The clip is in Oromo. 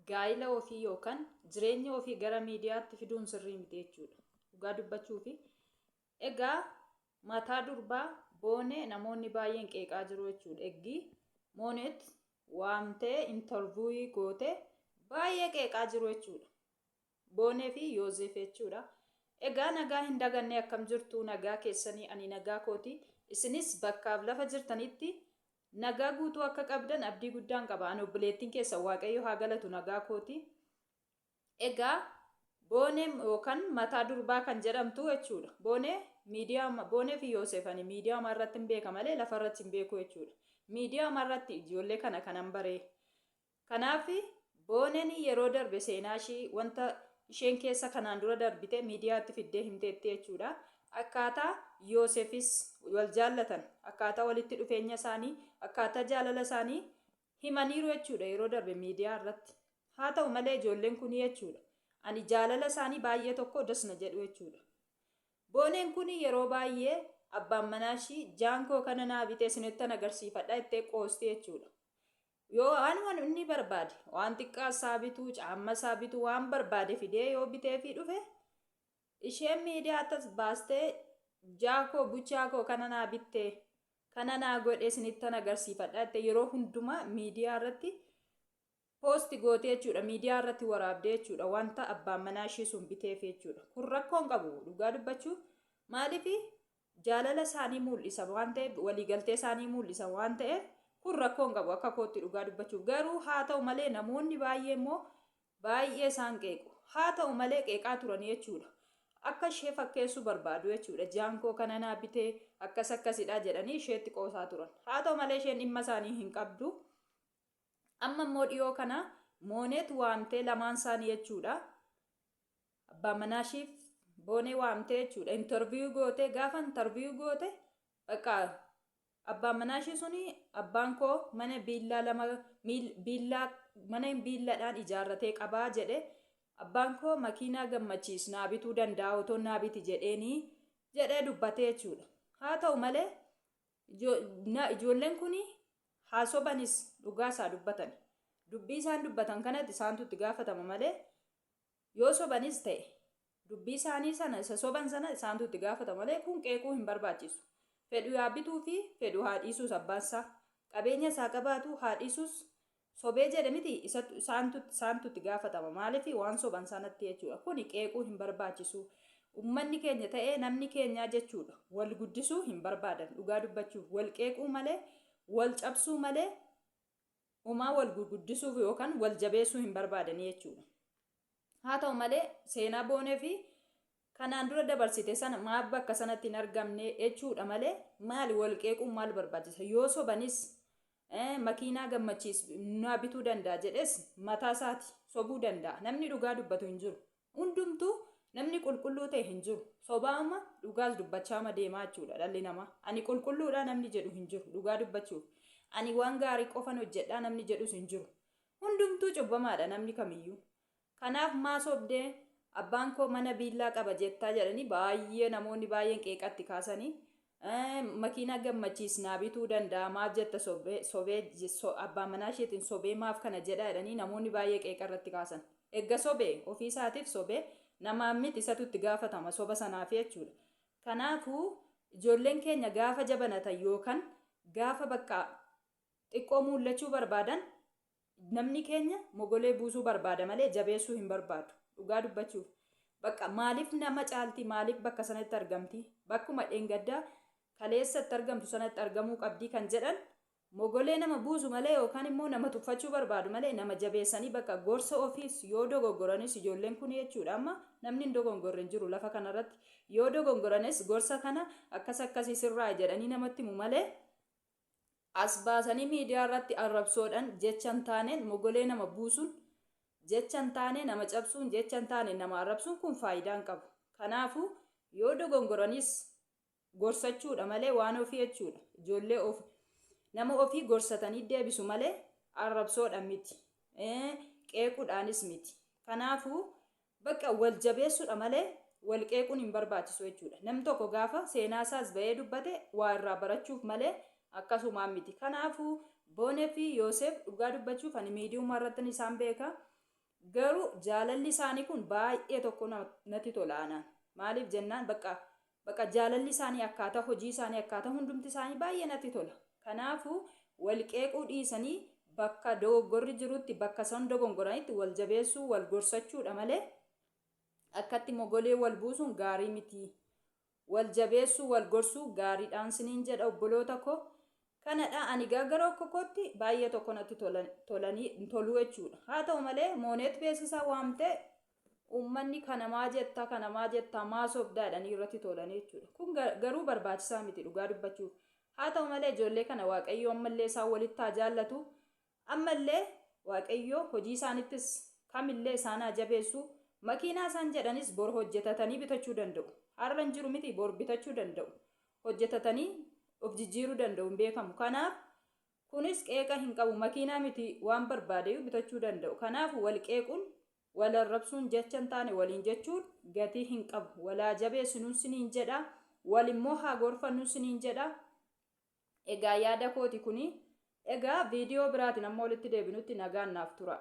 Gaa'ila ofii yookaan jireenya ofii gara miidiyaatti fiduun sirrii miti jechuudha. Dhugaa dubbachuufi. Egaa mataa durbaa Boonee namoonni baay'een qeeqaa jiru jechuudha. Eggii Moonet waamtee intarvuuyii goote baay'ee qeeqaa jiru jechuudha. Boonee fi Yooseef jechuudha. Egaa nagaa hin dagannee akkam jirtu nagaa keessanii ani nagaa kooti. Isinis bakkaaf lafa jirtanitti nagaa guutuu akka qabdan abdii guddaan qaba. Ani obboleettiin keessan Waaqayyo haa galatu nagaa kooti. Egaa Boonee yookaan mataa durbaa kan jedhamtu jechuudha. Boonee miidiyaa Boonee fi Yooseef ani miidiyaa irratti hin beeka malee lafa irratti hin beeku jechuudha. Miidiyaa irratti ijoollee kana kanan baree. Kanaaf Booneen yeroo darbe seenaa ishii wanta isheen keessa kanaan dura darbite miidiyaatti fiddee himteetti jechuudha. Akkaataa Yooseefis wal jaallatan, akkaataa walitti dhufeenya isaanii, akkaataa jaalala isaanii himaniiru jechuudha yeroo darbe miidiyaa irratti. Haa ta'u malee ijoolleen kun jechuudha. Ani jaalala isaanii baay'ee tokko das na jedhu jechuudha. Booneen kun yeroo baay'ee abbaan manaa ishii jaankoo kana naa bitee isinittan agarsiifadha jettee qoosti jechuudha. Yoo waanuma inni barbaade waan xiqqaa isaa bituu, caamma isaa bituu waan barbaade fidee yoo biteefii dhufe isheen miidiyaatti as baastee jaakoo buchaa koo kana naa bittee kana naa godhe isinittan agarsiifadha jettee yeroo hundumaa miidiyaa irratti poosti gootee jechuudha miidiyaa irratti waraabdee jechuudha wanta abbaan manaa ishii sun biteef jechuudha. Kun rakkoo hin qabu dhugaa dubbachuuf maaliif jaalala isaanii muul'isa waan ta'eef waliigaltee isaanii muul'isa waan ta'eef kun rakkoo hin qabu akka kootti dhugaa dubbachuuf garuu haa ta'u malee namoonni baay'ee immoo baay'ee isaan qeequ haa ta'u malee qeeqaa turan jechuudha akka ishee fakkeessuu barbaadu jechuudha jaankoo kana naa bitee akkas akkasidha jedhanii isheetti qoosaa turan haa ta'u malee isheen dhimma isaanii hin qabdu amma immoo dhiyoo kana mooneet waamtee lamaan isaanii jechuudha Abbaa manaa ishiif Boonee waamtee jechuudha. Interview gootee gaafa interview goote bakka abbaan manaa ishii suni abbaan koo mana biillaa lama biillaa mana biilladhaan ijaarratee qabaa jedhe abbaan koo makiinaa gammachiis naa bituu danda'a otoo naa biti jedheenii jedhee dubbatee jechuudha. Haa ta'u malee ijoolleen kun haa sobanis dhugaa isaa dubbatan. Dubbii isaan dubbatan kanatti isaantu itti gaafatama malee Yoo sobanis ta'e, dubbii isaanii sana isa soban sana isaantu itti gaafatama malee kun qeequu hin barbaachisu. Fedhu haa bituu fi fedhu haa dhiisuus abbaan isaa. Qabeenyas haa qabaatu haa dhiisuus sobee jedhe miti isatu isaantu isaantu itti gaafatama. Maaliif waan soban sanatti jechuudha. Kuni qeequu hin barbaachisu. Ummanni keenya ta'ee namni keenyaa jechuudha. Wal guddisuu hin barbaadan dhugaa dubbachuuf wal qeequu malee wal cabsuu malee homaa wal gurguddisuuf yookaan wal jabeessuu hin barbaadanii jechuudha. Haa ta'u malee seenaa Boonee fi kanaan dura dabarsite sana maaf bakka sanatti hin argamne jechuudha malee maali wal qeequun maal barbaachisa yoo sobanis makiinaa gammachiis naa bituu danda'a jedhes mataa isaati sobuu danda'a namni dhugaa dubbatu hin jiru. Hundumtuu namni qulqulluu ta'e hin jiru. Sobaama dhugaas dubbachaama deemaa jechuudha dhalli namaa. Ani qulqulluudha namni jedhu hin jiru dhugaa dubbachuuf. Ani waan gaarii qofan hojjedhaa namni jedhus hin jiru. Hundumtuu cubbamaadha namni kamiyyuu. Kanaaf maa sobdee abbaan koo mana biillaa qaba jettaa jedhanii baay'ee namoonni baay'een qeeqatti kaasanii makiinaa gammachiis naa bituu danda'a maaf jetta sobee sobee abbaan manaa isheetiin sobee maaf kana jedha jedhanii namoonni baay'ee qeeqa irratti kaasan. Egga sobe ofii isaatif sobe namaan miti isatu itti gaafatama soba sanaaf jechuudha. Kanaafuu ijoolleen keenya gaafa jabanatan yookan gaafa bakka xiqqoo muullachuu barbaadan namni keenya mogolee buusuu barbaada malee jabeessuu hin barbaadu. Dhugaa dubbachuuf bakka maaliif nama caalti maaliif bakka sanatti argamti bakkuma dheengaddaa kaleessa itti argamtu sanatti argamuu qabdii kan jedhan Mogolee nama buusu malee yookaan immoo nama tuffachuu barbaadu malee nama jabeessanii bakka gorsa ofiis yoo dogoggoranis ijoolleen kun jechuudha amma namni hin dogongorre hin jiru lafa kanarratti yoo dogongoranis gorsa kana akkas akkasii sirraa jedhanii namatti himu malee as baasanii miidiyaa irratti arrabsoodhaan jecha hin taaneen mogolee nama buusuun jecha hin taane nama cabsuun jecha hin taane nama arrabsuun kun faayidaa hin qabu. Kanaafuu yoo dogongoranis gorsachuudha malee waan ofii jechuudha. Ijoollee of nama ofii gorsatanii deebisu malee arrabsoodhaan miti. Qeequudhaanis miti. Kanaafuu bakka wal jabeessuudha malee wal qeequun hin barbaachisu jechuudha. Nam tokko gaafa seenaa isaas ba'ee dubbate waa irraa barachuuf malee akkasumaan miti. Kanaafuu Boonee fi Yooseef dhugaa dubbachuuf ani miidiyuma irratti isaan beeka. Garuu jaalalli isaanii kun baay'ee tokko natti tola anaan. Maaliif jennaan bakka bakka jaalalli isaanii akkaataa hojii isaanii akkaataa hundumti isaanii baay'ee natti tola. Kanaafuu wal qeequu dhiisanii bakka dogoggorri jirutti bakka isaan dogongoranitti wal jabeessuu wal gorsachuudha malee akkatti mogolee wal buusuun gaarii miti. Wal jabeessuu wal gorsuu gaariidhaan siniin jedha obboloota koo. Kanadha ani gara kootti baay'ee tokko natti tolanii toluu jechuudha. Haa ta'u malee Mooneet beeksisaa waamtee uummanni kanamaa jetta kanamaa jetta maa sobdaa jedhanii irratti tolanii jechuudha. Kun garuu barbaachisaa miti dhugaa dubbachuuf. Haa ta'u malee ijoollee kana Waaqayyo ammallee isaan walitti haa jaallatu. Ammallee Waaqayyo hojii isaanittis kamillee isaan haa jabeessu. Makiinaa isaan jedhanis bor hojjetatanii bitachuu danda'u. Har'a hin jiru miti bor bitachuu danda'u. Hojjetatanii of jijjiiruu danda'u hin beekamu. Kanaaf kunis qeeqa hin qabu. Makiinaa miti waan barbaadeyyuu bitachuu danda'u. Kanaaf wal qeequun wal arrabsuun jecha hin taane waliin jechuun gatii hin qabu. Walaa jabeessinuun siniin jedha. Wal immoo haa gorfannuun siniin jedha. Egaa yaada kooti kuni. Egaa viidiyoo biraatiin amma walitti deebinutti nagaan naaf tura.